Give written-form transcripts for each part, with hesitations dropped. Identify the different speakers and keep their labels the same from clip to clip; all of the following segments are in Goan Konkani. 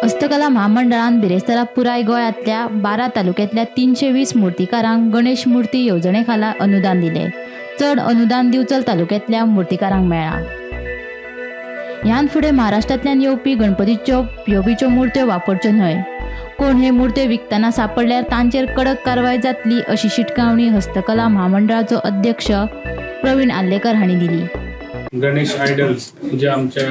Speaker 1: हस्तकला म्हामंडळान बिरेस्तारा पुराय गोंयांतल्या 12 तालुक्यांतल्या 320 मुर्तीकारांक गणेश मूर्ती येवजणे खाला अनुदान दिलें. चड अनुदान दिवचल तालुक्यांतल्या मुर्तीकारांक मेळ्ळां. ह्यान फुडें महाराष्ट्रांतल्यान येवपी गणपतीच्यो पीओपीच्यो मुर्त्यो वापरच्यो न्हय. कोण हे मुर्त्यो विकतना सापडल्यार तांचेर कडक कारवाय जातली, अशी शिटकावणी हस्तकला म्हामंडळाचो अध्यक्ष प्रवीण आर्लेकर हांणी दिली.
Speaker 2: गणेश आयडल्स जे आमचे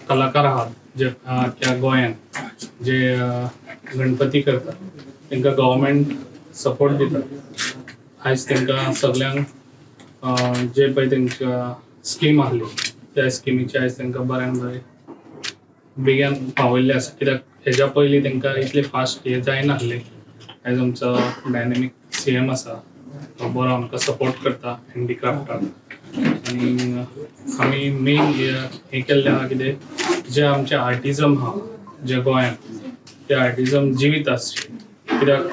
Speaker 2: कलाकार आहात, जे आख्या गोंयांत जे गणपती करतात, तांकां गव्हर्मेंट सपोर्ट दिता. आयज तांकां सगल्यांक जे पळय तांकां स्कीम आहली, त्या स्किमीचे आयज तांकां बऱ्यान बरें बेगीन पावयल्लें आसा, कित्याक हेज्या पयलीं तांकां इतले फास्ट हें जायनासलें. आयज आमचो डायनेमीक सीएम आसा, तो बरो आमकां सपोर्ट करता हँडीक्राफ्टाक. आनी आमी मेन हें केल्लें आहा कितें, जे आमचे आर्टिजम आहा जे गोंयांत, ते आर्टिजम जिवीत आसचे, कित्याक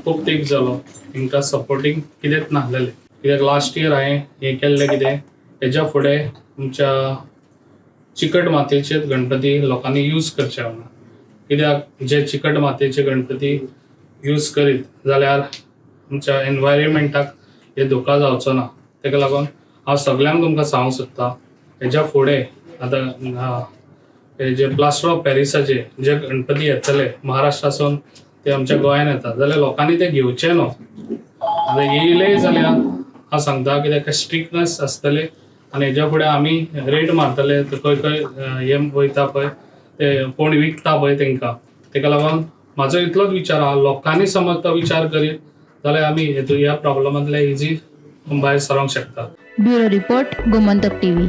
Speaker 2: खूब तेंप जालो तांकां सपोर्टींग कितेंच नासलेलें. कित्याक लास्ट इयर हांवें हें केल्लें कितें, हेज्या फुडें आमच्या चिकट मातयेचेच गणपती लोकांनी यूज करचे म्हणून. कित्याक जे चिकट मातयेचे गणपती यूज करीत जाल्यार आमच्या एनवायरमेंटाक हे धोका जावचो ना. ताका लागून हांव सगल्यांक तुमकां सांगूंक सोदता, हेज्या फुडें आतां हे जे प्लास्टर ऑफ पॅरिसाचे जे गणपती येतले महाराष्ट्रासून, ते आमच्या गोंयान येता जाल्यार लोकांनी ते घेवचे न्हू. आतां येयले जाल्यार हांव सांगता, कित्याक स्ट्रिक्टनेस आसतले आनी हेज्या फुडें आमी रेड मारतले. खंय खंय हे वयता पळय, ते कोण विकता पळय तांकां. ताका लागून म्हाजो इतलोच विचार आहा, लोकांनी समज तो विचार करीत जाल्यार आमी हेतून ह्या प्रॉब्लमांतले इजी भायर सरोंक शकता.
Speaker 1: Bureau report, Gomantak TV.